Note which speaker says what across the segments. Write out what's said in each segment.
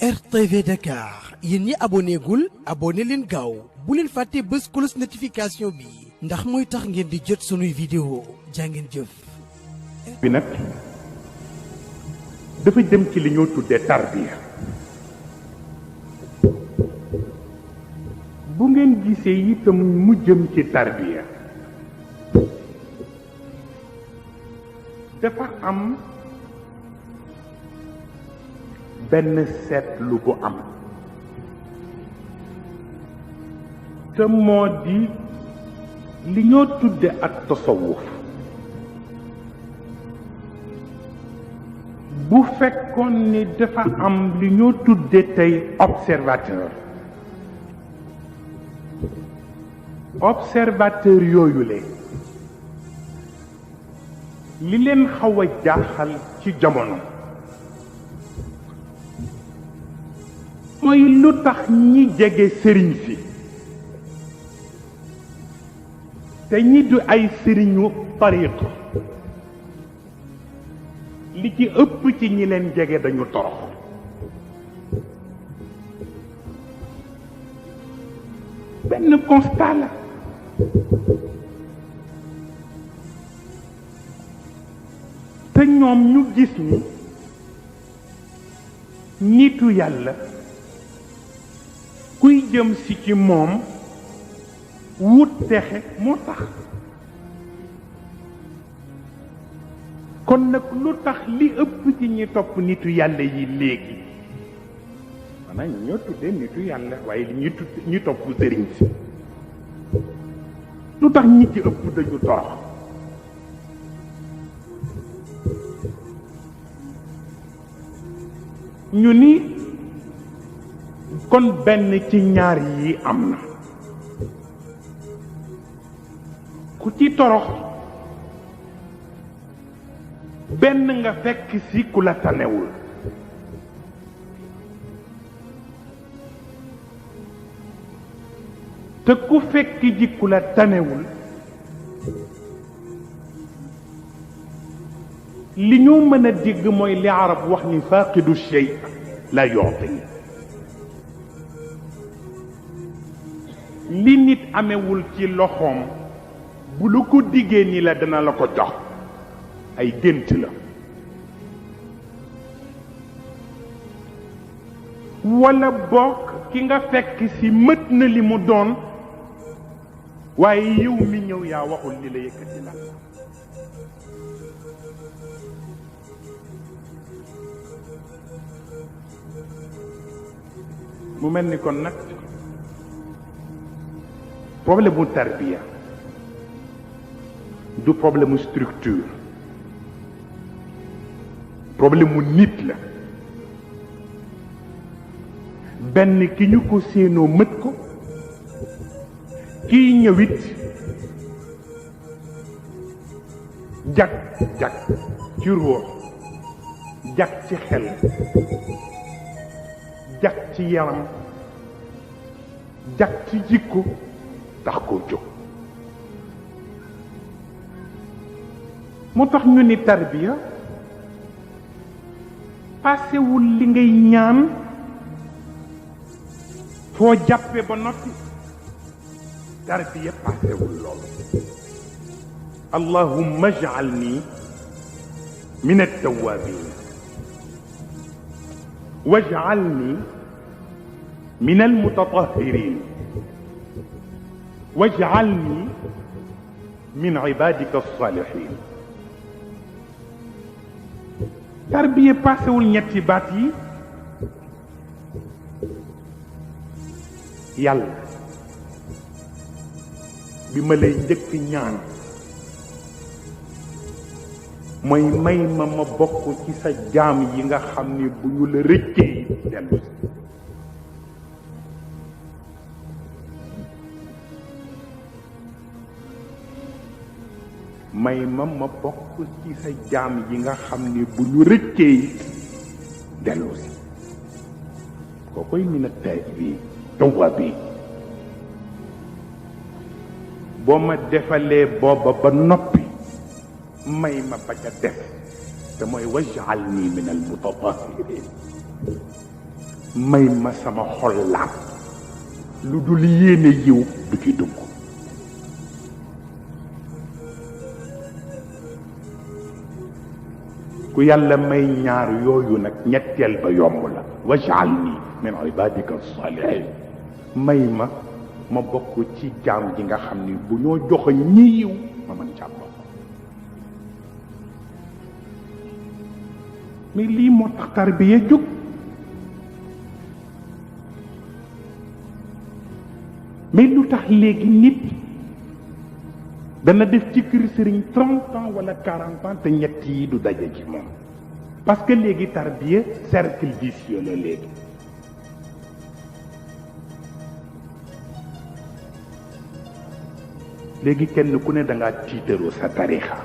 Speaker 1: RTV Dakar yéen ñi abonné gul abonné leen gaaw bu leen fàtte bës cloche notification bi ndax mooy tax ngeen di jot sunuy vidéo jàngeen jëf.
Speaker 2: bi nag dafa jëm ci li ñoo tuddee tarbiya. bu ngeen gisee itam mu jëm ci tarbiya dafa am benn seetlu bu am te moo di li ñoo tudde ak tasawuf bu fekkoon ni dafa am li ñoo tudde tey observateur yooyu li leen xaw a jaaxal ci jamono mooy lu tax ñi jege sëriñ si te ñi du ay sëriñu tariqa li ci ëpp ci ñi leen jege dañu torox benn constat la te ñoom ñu gis ni nitu yàlla kuy jëm si ci moom wut texe moo tax kon nag lu tax li ëpp ci ñi topp nitu yàlla yi léegi maanaam ñoo tuddee nitu yàlla waaye ñi topp sëriñ si lu tax ñi ci ëpp dañu torox ñu ni kon benn ci ñaar yi am na ku ci torox benn nga fekk si ku la tanewul te ku fekk ji ku la tanewul li ñu mën a dégg mooy li arab wax ni faaqidu shay la yu'ti li nit amewul ci loxoom bu la ko diggee ni la dana la ko jox ay gént la wala bokk ki nga fekk si mët na li mu doon waaye yow mi ñëw yaa waxul li la yëkkati la mu mel ni kon nag problème mu tarbiya du problème mu structure problème mu nit la benn ki ñu ko séenoo mët ko kii ñëwit jag ci ruux jag ci xel jag ci yaram jag ci jikko tax koo jóg moo tax ñu ni tarbiya paasewul li ngay ñaan foo jàppe ba noppi tarbiya paasewul loolu allahumma ij'alni min at-tawwabin waj'alni min al-mutatahhirin waj'alni min ibadika as-salihin tarbiya paasewul ñetti baat yi yàlla bi ma lay njëkk ñaan mooy may ma bokk ci sa jaam yi nga xam ni bu ñu la rëccee dellu may ma bokk ci sa jaam yi nga xam ni bu ñu rëccee dellu si koo koy mina tay bi tawwaabi boo ma defalee booba ba noppi may ma ba ca def te mooy waj'alni min al-mutatahhirin may ma sama xol laab lu dul yéene yiw du ci dugg ku yàlla may ñaar yooyu nag ñetteel ba yomb la waj'alni min ibadika salihin may ma bokk ci jaam ji nga xam ni bu ñoo joxe ñi yiw ma mën ca bokk mais lii moo tax tarbiya jóg mais lu tax léegi nit dana def ci kër sëriñ 30 ans wala 40 ans te ñett yi du daje ci moom parce que léegi tarbiya cercle vicieux la léegi léegi kenn ku ne da ngaa tiitaroo sa tarixa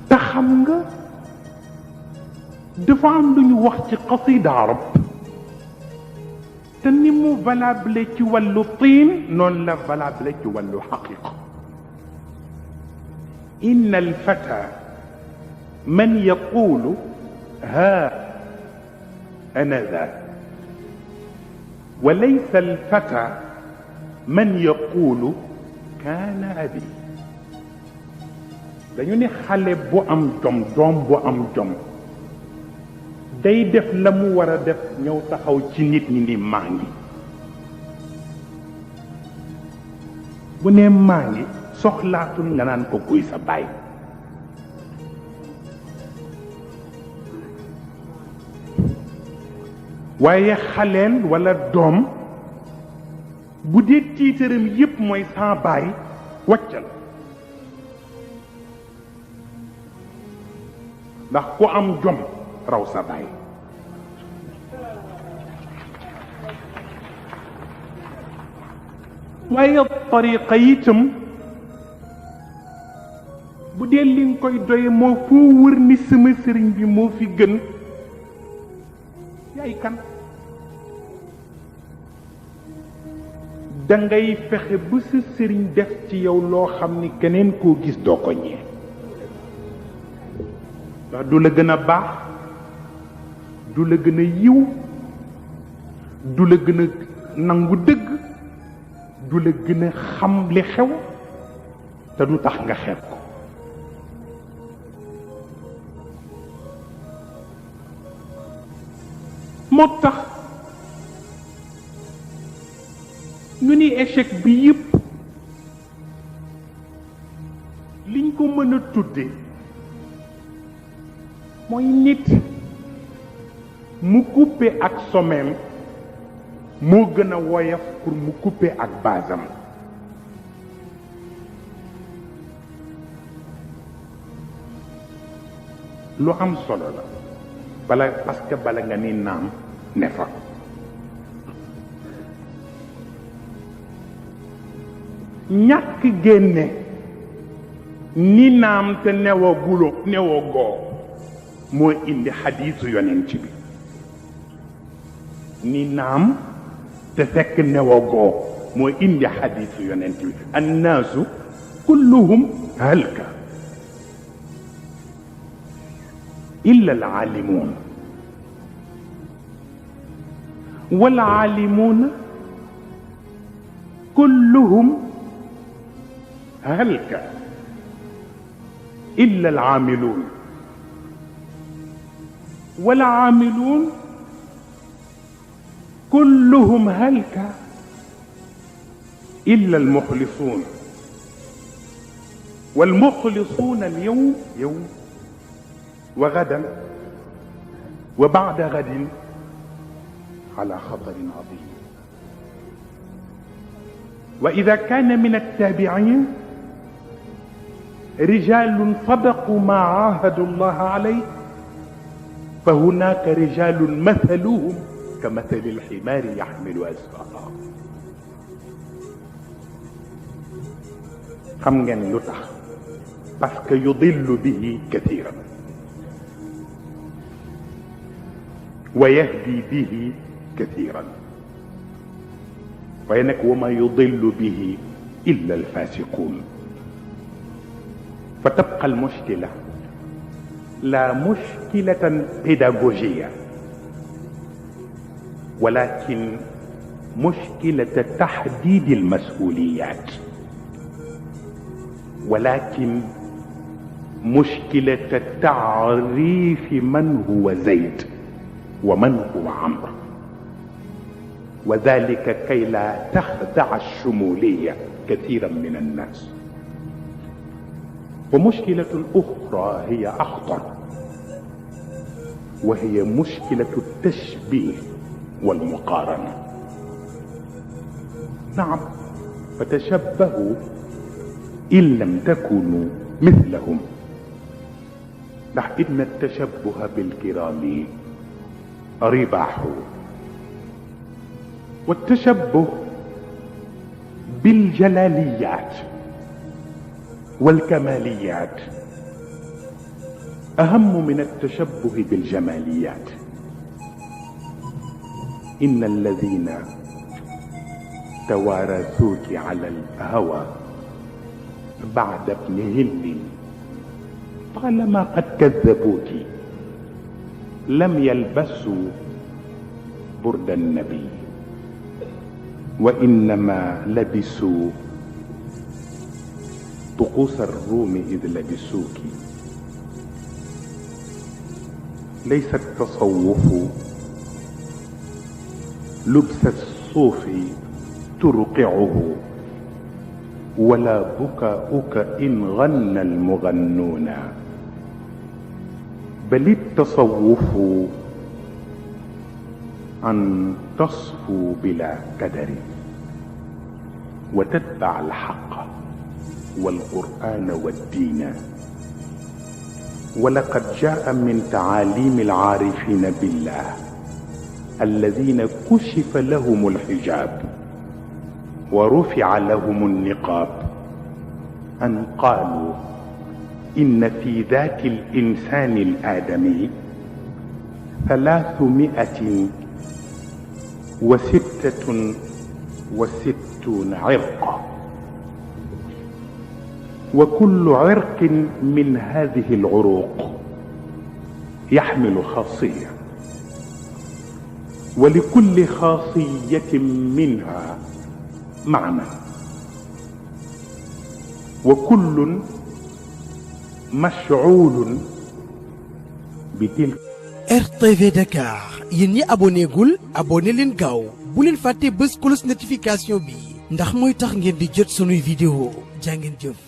Speaker 2: te xam nga dafa am lu ñu wax ci qasida arab te ni mu valable ci wàllu tiin noonu la valable ci wàllu xaqiqa inna alfata man yaqulu ha ana dha wa laysa alfata man yaqulu kaana abi dañu ne xale bu am jom doom bu am jom day def la mu war a def ñëw taxaw ci nit ñi ni maa ngi bu ne maa ngi soxlaatul nga naan ko kuy sa baay waaye xaleel walla doom bu dee tiitaram yépp mooy sa baay waccal ndax ku am jom raw sa baay waaye tariqa itam bu dee li nga koy doye moo foo wër ni sama sëriñ bi moo fi gën yaay kan dangay fexe ba sa sëriñ def ci yow loo xam ni keneen koo gis doo ko ñee ndax du la gën a baax du la gën a yiw du la gën a nangu dëgg du la gën a xam li xew te du tax nga xeeb ko moo tax ñu ni échec bi yépp liñ ko mën a tudde mooy nit mu coupé ak sommeem moo gën a woyof pour mu coupé ak basam lu am solo la bala parce que bala nga ni naam ne fa ñàkk génne ni naam te newoo goo moo indi xadiisu yonent bi ni naam te fekk newoo goo moo indi xadiisu yonent bi annaasu kulluhum halka illa alaalimuun walaalimuuna kulluhum halka illa alaamiluun walaamiluun kulluhum halka illa almuxlisuun والمخلصون اليوم يوم وغدا وبعد غد على خطر عظيم وإذا كان من التابعين رجال صدقوا ما عاهدوا الله عليه فهناك رجال مثلوهم كمثل الحمار يحمل أسفارا xam ngeen lu tax parce que yudillu bihi kathiran wa yahdi bihi kathiran waaye nag wa ma yudillu bihi illa alfasiqun فتبقى المشكلة لا مشكلة بيداغوجية، ولكن مشكلة تحديد المسؤوليات، ولكن مشكلة تعريف من هو زيد ومن هو عمرو، وذلك كي لا تخدع الشمولية كثيرا من الناس. ومشكلة أخرى هي أخطر، وهي مشكلة التشبيه والمقارنة. نعم، فتشبهوا إن لم تكونوا مثلهم، إن التشبه بالكرام رباح، والتشبه بالجلاليات والكماليات أهم من التشبه بالجماليات. إن الذين توارثوك على الهوى بعد ابنهن طالما قد كذبوك لم يلبسوا برد النبي، وإنما لبسوا طقوس الروم إذ لبسوك. ليس التصوف لبس الصوف ترقعه، ولا بكاؤك إن غنى المغنون، بل التصوف أن تصفو بلا كدر وتتبع الحق والقرآن والدين. ولقد جاء من تعاليم العارفين بالله الذين كشف لهم الحجاب ورفع لهم النقاب أن قالوا إن في ذات الإنسان الآدمي 366 عرقا، وكل عرق من هذه العروق يحمل خاصية، ولكل خاصية منها معنى، وكل مشعول بتلك.
Speaker 1: RTV Dakar yéen ñi abonné gul abonné leen gaaw bu leen fàtte bës cloche notification bi ndax mooy tax ngeen di jot sunuy vidéo. jaa ngeen jëf.